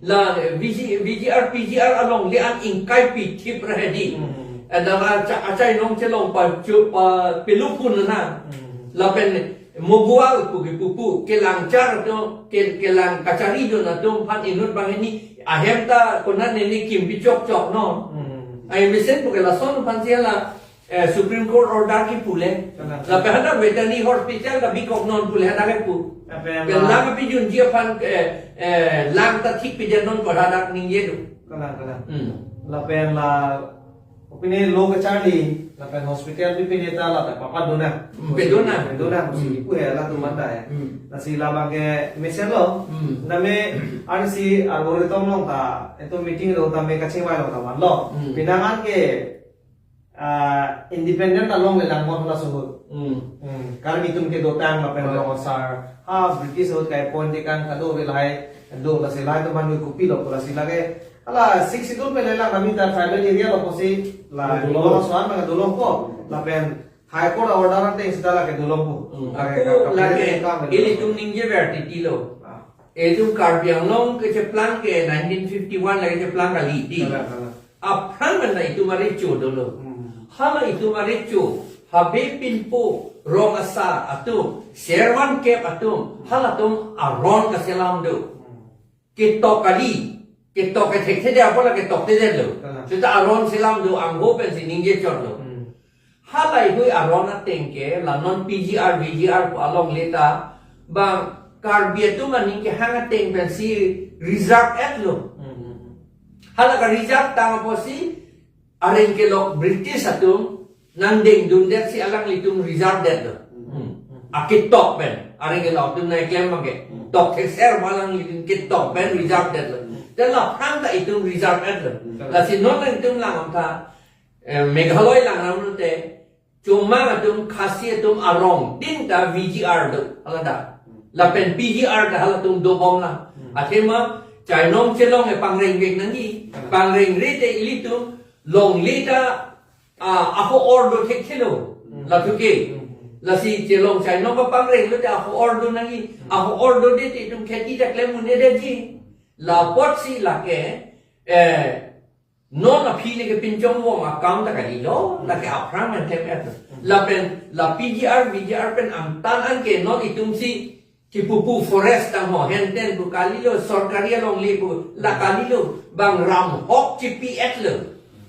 La, eh, V G, V G R, P G R alongle an ingkai pithip ra hedi. Hmm. Eh, dan acha-, achainong chelong pacho pa pelupun na. Hmm. Lapen mogual pu kepu pu, kelangchar atum, ke-, kelang kachari dun atum aphan inut banghini, ahem ta konat nene kimpi chokchok non. Hmm. Ai mesen pu ke lason aphan si la, eh, Supreme Court order kipule. Kalang. Lapen hadak veterinary hospital ta bikok non pule hadak kepu. Lapen Pen la- lang apijunji aphan, eh, eh, lang ta thik pidetnon pu hadak ningje do. Kalang, kalang. Hmm. Lapen la, opine lo kacharli, lapen hospital pi pine ta la ta papa dona. Hmm, pedona. Pedona, Hmm. si ipu he la tu mata he. Hmm. Lasi labang ke mesenlo. Hmm. Name, arnisi Arboretum along ta, etum meeting lo tame kachingvai lo ta vanlo. Hmm. Pinangan ke, ah, independent alongle lang mon halaso ahut. Hmm. Hmm. Karbi atum kedotang lapen Right. rong asar. Ha, British ahut kai point tekang kadokave lahai do, lasi lahai atum aphan kopilo, lasi lake. Hala Sixth Schedule pen lelang kami ta tribal area lo pusi la Dolong. Dolong aso an maka dolongpo. Lapen High Court order ateng seta lake dolongpo. Hmm. Lake Ako ka-, ka-, lake ka-, ka-, ilitum ningjever titilo. Ah. Itum Karbi Anglong kecheplang ke nineteen fifty-one lake cheplang kali di. Kalang, kalang. Aphrang mana itum arecho dolo. Hmm. Hala itum arecho, habe pinpo, rong asar atum, servan kep atum, halatum aron kaselam do. Hmm. Ketok kali, Ketok kethekthedet apot la ketoktedet lo. Kalang. Seta aron selam do, angho pensi ningje chotlo. Hmm. Halahei aron ateng ke, la non P G R, V G R pu alongle ta, bang Karbi atum aning kehang ateng pensi reserve-etlo. Hmm, hmm, hmm. Hala ka-reserve tang apotsi, areng kelok British atum nangdengdundetsi alanglitum reserve-detlo. Hmm. Aketok pen, areng kelok atum nangklem abangke. Hmm. Tokthekser ma alanglitum ketok pen reserve-detlo. Hmm. Te la aphrang ta itum reserve-etlo. Hmm. Lasi non nangtum lang-ang ta, eh, Meghalaya lang-ang te, Chomang atum, Khasi atum arongtin ta V G R do, hala ta. Hmm. Lapen P G R ta halatum dobom lang. Hmm. Athema, chainong chelong e pangrengvek nangji. Hmm. Pangrengre te ilitum longle ta, ah, aho-or do thekthelo. Hmm. Lathuke. Hmm. Lasi chelong chainong kapangrenglo te aho-or do nangji. Hmm. Aho-or dode te itum kheti ta klem un-edetji. La apotsi lake, eh, non aphi le kepinchong vong akam ta kalilo, lake aphrang pen klem-et. Lapen la P G R, V G R pen angtan anke non itumsi kipupu forest tang ho, henten pu kalilo, sorkari alongle pu la kalilo, bang ramhok chipi-etlo.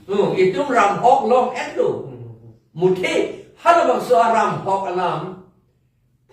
Hmm, itum ramhok long-etlo. Muthe, halabangso aramhok alam,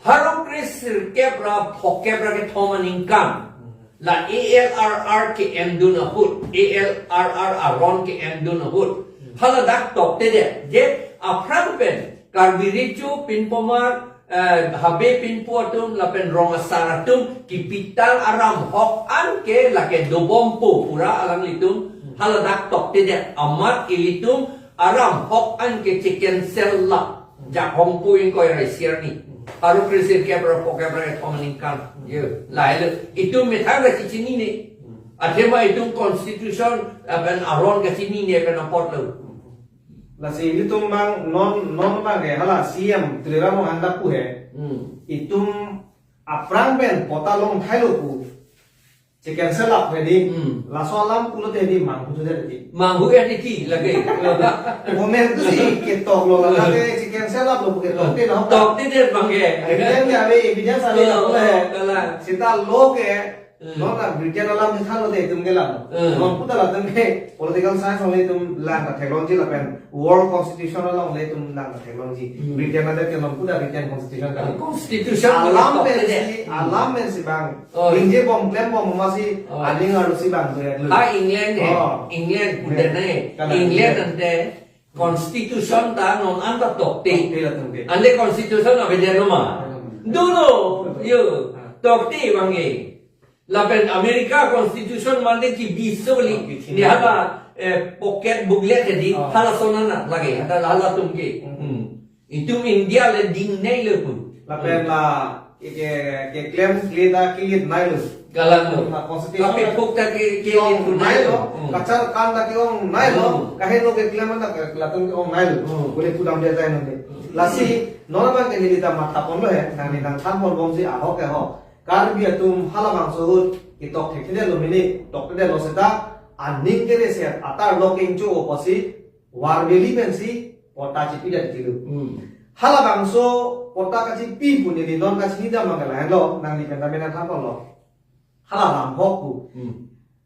pharo kre sirkep ra phokep ra kethom aningkan, la A L R R ke-endun ahut, A L R R aron ke-endun ahut. Hala dak toktedet, je aphrang pen Karbi Recho Pinpomar, eh, Habe Pinpo atum lapen Rong Asar atum kipitang aramhok anke lake dobompo pura alanglitum, hala dak toktedet, amat ilitum aramhok anke chicken cell la. Jakhong pu ingkoi ra isi arni. Pharo kre sirkep ra phokep ra kethom aningkan. Yo, lahelo. Itum methang ra chichinine. Athema itum constitution, eh, pen aron kachinine pen apotlo. Lasi ilitum bang non, non bang ke hala C M Tuliram Ronghang dak pu he. Hmm. Itum aphrang pen patta longthailo pu. Chicken cell up ready. Hmm. Laso alam pulote di manghu tu ready. Manghu ready ti lagi. Komen tu si ketok lo la te chicken cell up lo ketok te na. Toktedet abangke. Evidence ya ave, evidence ave. Oh, la pula hai. Oh, kalang. Seta lo ke, hmm, non na Britain alam ni khalo te itum ke lam. Hmm. Non puta latum ke political science only itum lang ta theklongji lapen World Constitution alongle itum lang ta theklongji. Hmm. Britain ada ke non puta Britain Constitution ka. Constitution alam toktedet. Pensi, hmm, alam pensi bang. Oh. Ningje bom klem bom masi, oh, aning arlosi bang doyaklo. Ah, England eh. Oh. England, yeah, pudana eh. Kalang. England, England ante constitution ta non anta tokte. Tokte latum ke. Ante constitution avedet lo ma? Avedet lo ma? Dolo, yo. Ah. Tokte abangke. Lapen America constitution mande ki biso li. Oh, biso. Ne hala, eh, pocket booklet di, oh, halason an lagi, hala, halatum ke. Hmm. Hmm. Itum India le ding nei le pun. Lapen, hmm, la ke, ke, keklem kle ta kilit nei lo. Kalang lo. Na constitution kapephuk ta ke, ke tong itu nei lo. Hmm. Kachar kan ta ke-ong nei lo. Hmm. Kaheno keklem ta ke latum ke-ong nei lo. Hmm. Bole pudam dia tai nonde. Hmm. Lasi non abangke neli ta matha ponlo he. Nang ni nangthan ponbomsi ahok ke ho. Karbi atum halabangso ahut ketok thekthedet lo mini, toktedet lo seta, aning kere set atar lo kengcho apotsi, War Valley pensi patta chipidet kilo. Hmm. Halabangso patta kachipi pu neli non kachinidam abang ke lahenlo, nangli pen ta mena thaplo. Hala ramhok pu. Hmm.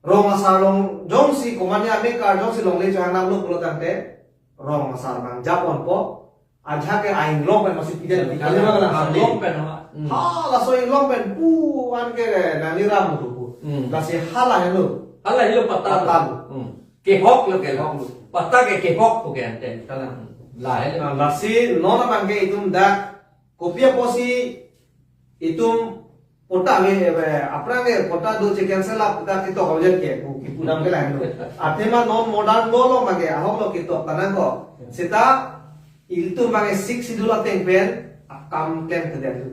Rong Asar along jongsi komatne amekar jongsi longle chohang damlo pulo tangte, Rong Asar abang japonpo, ajahak ke a-inglong pen masi pidet. Ya, pi kali ma kalang, a-inglong pen ma. Hmm. Ha, laso inglong pen pu an ke nangli ram mutu pu. Hmm. Lasi hala helo. Hala helo patta. Patta. Hmm. Kehok lo, kehok lo. Patta ke kehok pu ke ante. Kalang. Lahelo. Nah, lasi non abangke itum dak kopi apotsi itum patta me, eh, aphrang ke patta do chicken cell up ta ketok aja ke, bu kipudam ke lahenlo. Athema non modern law along abangke ahok lo ketok ta nangkok. Seta ilitum abangke Sixth Schedule ateng pen akam klemkledet lo.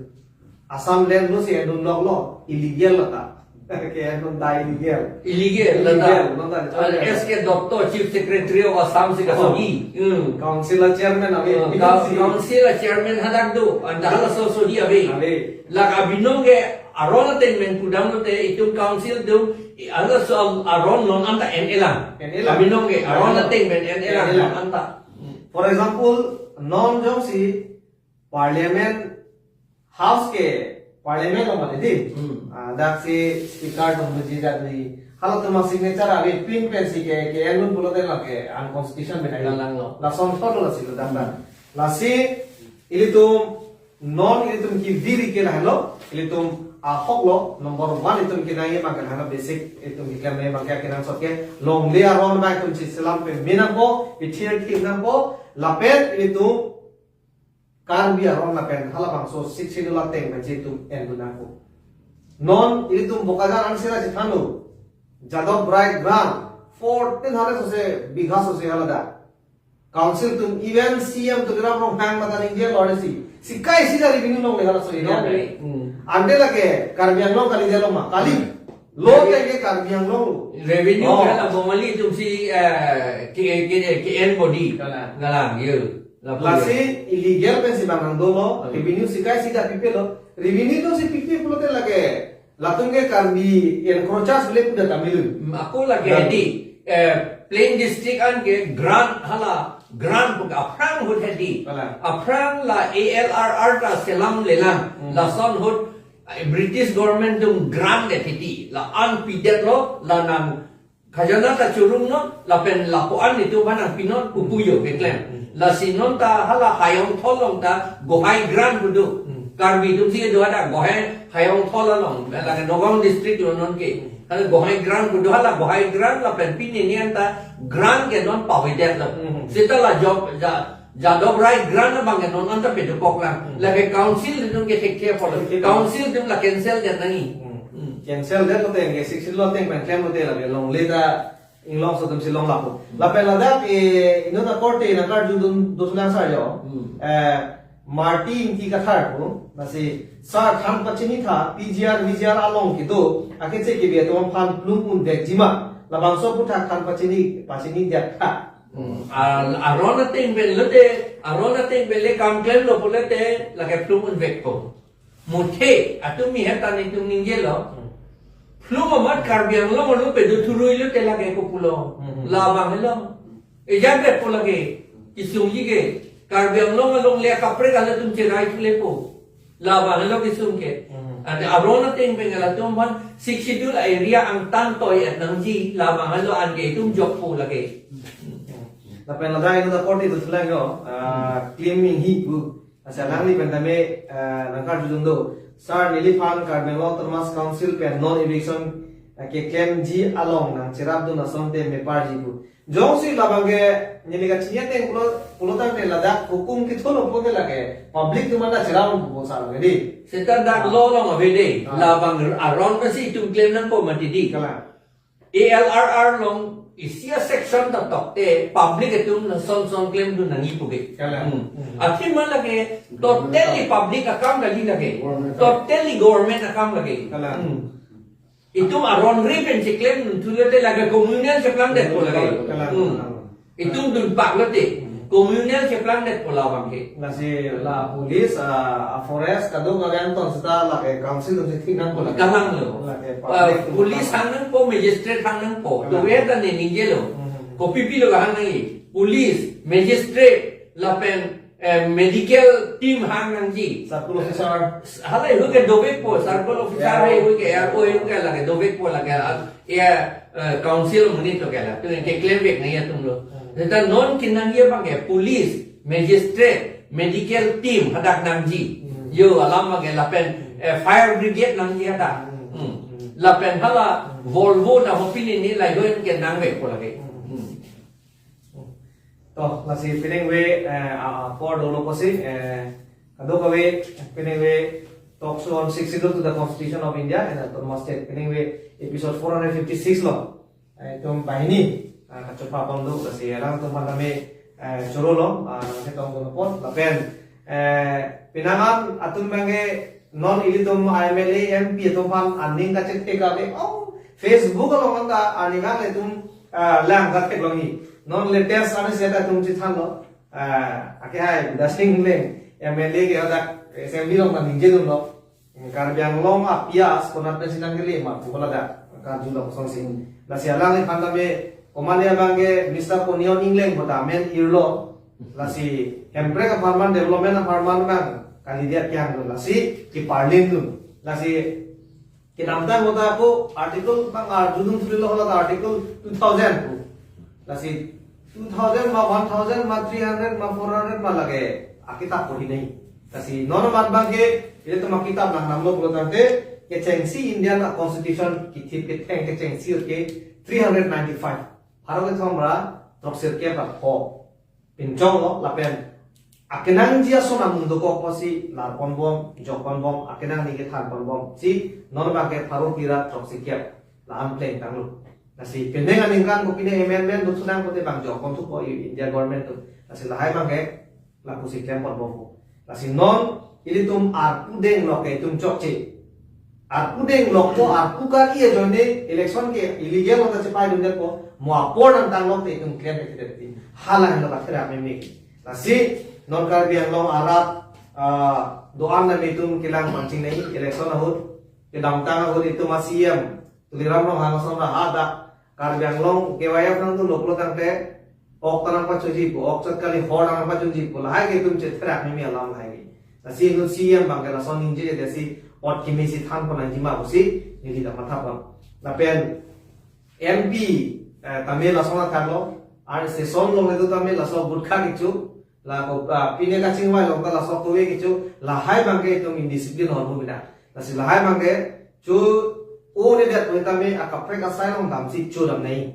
Assam land lo si endun lok lo, illegal lo ta. Ke endun ta illegal. Illegal lo ta. Illegal lo ta. Ah, S K Dutta, Chief Secretary of Assam si kasohi. Hmm. Council a-chairman ave. Oh, coun-, council a-chairman hadak do, anta halaso sohi ave. Ave. Lake abinong ke aron ateng pen pudam lote itum council atum, i, halaso aron non anta en-elang. En-elang. Abinong ke aron ateng pen en-elang. En-elang. Non anta. Hmm. For example, non jongsi Parliament House ke Parliament along mati di. Hmm. Ah, dak si Speaker atum buji dak di. Halatum asignature ave pin pensi ke, ke-en dun pulote lake unconstitutional pen ahi. Kalang lo. Lason thotlo lasi lo dam dam. Lasi ilitum non ilitum kevir ke lahelo, ilitum ahok lo, number one ilitum kenangji abang ke lahelo, basic ilitum keklem nangji abang ke kenangsot ke longle aron abang ilitum si selam pame nangpo, pithir thim nangpo, lapen ilitum Karbi aron lapen halabangso Sixth Schedule ateng pensi ilitum en dun nangpo. Non ilitum Bokajan ansi ra chethanlo, Jadov Rai grant fourteen hundred sose bigha sose hala da. Council atum even C M Tuliram Ronghang mata ningjelo arnisi, sikai sida revenue longle halaso ino. Iya, baik. Hmm. Ante lake Karbi Anglong kalidetlo ma, kali. Lo teke Karbi Anglong lo. Revenue Oh. ke la Bongali atum si, eh, ke, ke, ke-en bodi. Kalang. Kalang, yo. Lapu Lasi illegal pensi bang nangdolo, Hmm. revenue sikai sida pipelo. Revenue do si pipe pulote lake, latum ke Karbi encroachers le puda Tamil. Hmm, ako lake Kalang. di, eh, Plain District an ke grant hala, grant pu aphrang ahut hedi. Kalang. Aphrang la A L R R ta selam lelang, Hmm. lason ahut, eh, British government atum grant det titi, la-an pidetlo, la nang khajana ta chorongnon, lapen lapu-an itum aphan nangpinon, pupu yo keklem. Hmm. Lasi non ta hala Hayong Thol along ta Gohai grant pu do. Hmm. Karbi atum si do ada Gohai Hayong Thol along, lake Nagaon district lo non ke. Hmm. Hala Gohai grant pu do, hala Gohai grant lapen pini ni anta grant ke non pavedetlo. Hmm. Seta la job ja Jadov Rai grant abang ke non anta pedopok lang. Hmm. Lake council atum ke thekthe apot. Thekthe apot. Council atum la cancel det nangji. Hmm. Hmm. Cancel det lote ke Sixth Schedule ateng pen klem lote lake longle ta inglong so atum si long lapo. Hmm. Lapen ladak e inut akorte nangkarju dun doslang sar jo. Hmm. Eh, Martin T Kathar pu, lasi sar than pachini tha, P G R, V G R along kedo, akeche kebe atum aphan plum un vekji ma, labangso aputhak than pachini, pachini det tha. Hmm. Ar-, aron ateng pen lote, aron ateng pen le kam klemlo pulote, lake plum un vekpo. Muthe, atum mi hetan itum ningjelo. Hmm. Plum amat Karbi Anglong arlo pedo thurui lote lake kopulo. Hmm. Labang helo. Ejang det po lake. Kesungji ke. Karbi Anglong along le kaprek halatum cherai thulepo. Labang helo kesung ke. Hmm. Ante aron ateng pen halatum aphan Sixth Schedule area angtan toi et nangji, labang helo anke itum jokpo lake. Lapen ladak inut akorte doslang jo, ah, Hmm. Klim Inghi pu. Lasi alangli pen tame, ah, nangkarju dun do. Sar neliphan Karbi Anglong Autonomous Council pen non eviction, ah, keklemji along nangcherap dun asonte meparji pu. Jongsi labang ke neli kachini ateng pulo, pulo tangte ladak hukum kethon pulote lake public atum anta cherap un pupo sar lake di. Seta dak Ah. law along ave de. Ah. Labang aron pensi itum klem nangpo mati di. Kalang. A L R R along isi a-section ta tokte public atum lason son klem dun nangji pu ke. Kalang. Hmm. Hmm. Athema lake totally public akam kali lake. Government. Totally government akam lake. Kalang. Hmm. Itum aron ri pen cheklem dun thu lote lake communal cheplang detpo lake. Kalang, Hmm. kalang. Itum dunpak lote. Hmm. Communal cheplang detpo labang ke. Lasi la police, ah, a-forest, kadokave anton seta lake council atum si thik nangpo lake. Kalang lo. Lake Ah, public atum police kalang. hang nangpo, magistrate hang nangpo. Kalang. Tovet ta ne ningjelo. Hmm. Kopi pilo kahang nangji. Police, magistrate, lapen eh, medical team hang nangji. Circle officer. Halahei ahut ke dovekpo, circle officer Ya. hai ahut ke, R O hai ahut ke lake dovekpo lake, ah, ya, eh, council amonit ahut ke la. Tu ke klemvek nangji atum lo. Hmm. Seta non kenangji abang ke police, magistrate, medical team hadak nangji. Hmm. Yo alam abang ke lapen, eh, fire brigade nangji hadak. Hmm. Hmm. Hmm. Lapen hala Hmm. Volvo na ho pini ni lahei ahut ke nangvekpo lake. Hmm. Hmm. To, lasi penang ave, eh, a, a, apor dolo pusi, eh, kadokave, penang ave talk show on Sixth Schedule to the Constitution of India and Autonomous State. Penang ave episode four hundred fifty-six lo. Eh, itum banghini, eh, kachopa pon do, lasi alangtum aphan tame, eh, chorolo, ah, nangchetong dun apot, lapen, eh, pinangan atum abang ke non ilitum M L A, M P atum aphan aning kachethek ave, oh, Facebook along anta aning kalitum, ah, lang kathek longji. Non latest arnisi ta itum chethanlo. Ah, ake hai Bidya Sing Engleng, M L A ke hadak assembly along ta ningje dunlo. Karbi Anglong a-pias konat pensi nangkele ma pu ladak karjulo kosonsi. Lasi alangliphan tame komatne abang ke Mister Konion Engleng pu ta amen irlo. Lasi Hemprek apharman, development apharman abang kalidet kejang dun. Lasi keparlin dun. Lasi Kedamtang ahut ako article bang arjudun thulilo, hala article two thousand pu. Lasi two thousand ma, one thousand ma, three hundred ma, four hundred ma lake akitap pori nai. Lasi non amat abangke ilitum akitap nangdamlo pulo tangte, kechengsi Indian constitution kithip ketheng kechengsi ahut ke three hundred ninety-five. Pharo kethom ra throksi kep ra pho pinchonglo, lapen akenangji ason amun dokok apotsi larponbom, jokponbom, akenangji kethanponbom. Si non abangke pharo phli ra throksi kep la-an plengtanglo. Lasi penang aningkan kopine amendment do sunang kote bang jokpon thupo India government atum. Lasi lahai abangke lapusi klempon bompo. Lasi non ilitum arpu deng lok ke itum chokche. Arpu deng lokpo, arpu kar-i ajoine election ke illegal lo ta chepaidundetpo, mo apor nangtang lok te itum klem pe kete ti. Hala henlo katherak meme. Lasi non Karbi Anglong arat, ah, do-an nami itum kelang pangching nai, election ahut, kedamtang ahut itum a-C E M Tuliram Ronghang ason ra hadak Karbi Anglong K Y F nangdunlo pulo tangte, ok ta nangpachunji pu, ok chot kali hor nangpachunji pu, lahai ke itum chetherak meme alam lahai ke. Lasi inut C E M abangke lason ningjeje, lasi ot kimi si thanpon nangji ma pusi neli ta mathapon. Lapen M P, eh, tame lason athaklo, ar session along le do tame laso gutkha kecho, la ko, ah, pine kachingvai along ta laso kove kecho, lahai abangke itum indiscipline ahormu bina. Lasi lahai abangke cho-onedet pu tame akaprek asai along damsi chodam nai.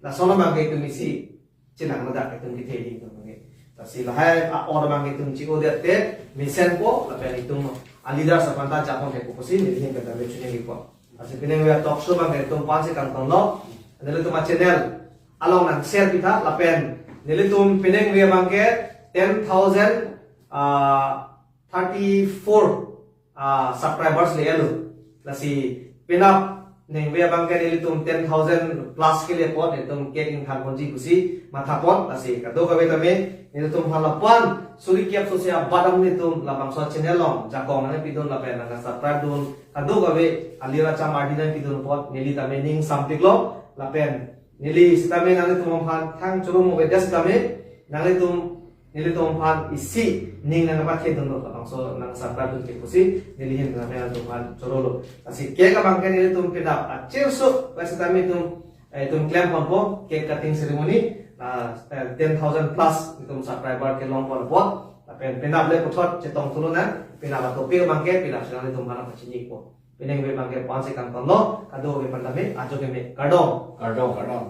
Lason abangke itum isi chenang ladak itum kethe di itum abangke. Lasi lahai a-or abangke itum che-odet te mesenpo, lapen itum a-leaders aphan ta japon thepo pusi neli ahin pen tame chuningripo. Lasi penang ave talk show abangke itum aphansi kangtonlo. Nelitum a-channel along nang share pitha, lapen nelitum penang ave abangke ten thousand, ah, thirty-four, ah, subscribers le-etlo. Lasi penap ningve abangke nelitum ten thousand plus kele apot nelitum cake ingthanponji pusi mathapon. Lasi kadokave tame nelitum aphan lapu-an suri kep sosi abadam nelitum labangso channel along jakong nangpidun lapen nang subscribe dun, kadokave alir acham ardi nangpidun apot neli tame ning sampiklo, lapen neli sitame nanglitum aphan thang choro mo bedas tame nanglitum, nelitum aphan isi ning nangpathedunlo, labangso nang subscribe dun ke pusi neli ahin tame nanglitum aphan chorolo. Lasi cake abangke nelitum penap achirso, lasi tame itum, eh, itum klemponpo, cake cutting ceremony, ah, eh, ten thousand plus itum subscriber kelongponpo. Lapen penap le puthot chetong thulonang, penap a-topic abangke penapsi nanglitum aphan pachiniko. Penang ave abangke aphansi kangtonlo, kadokave aphan tame ajo keme, kardom. Kardom, kardom.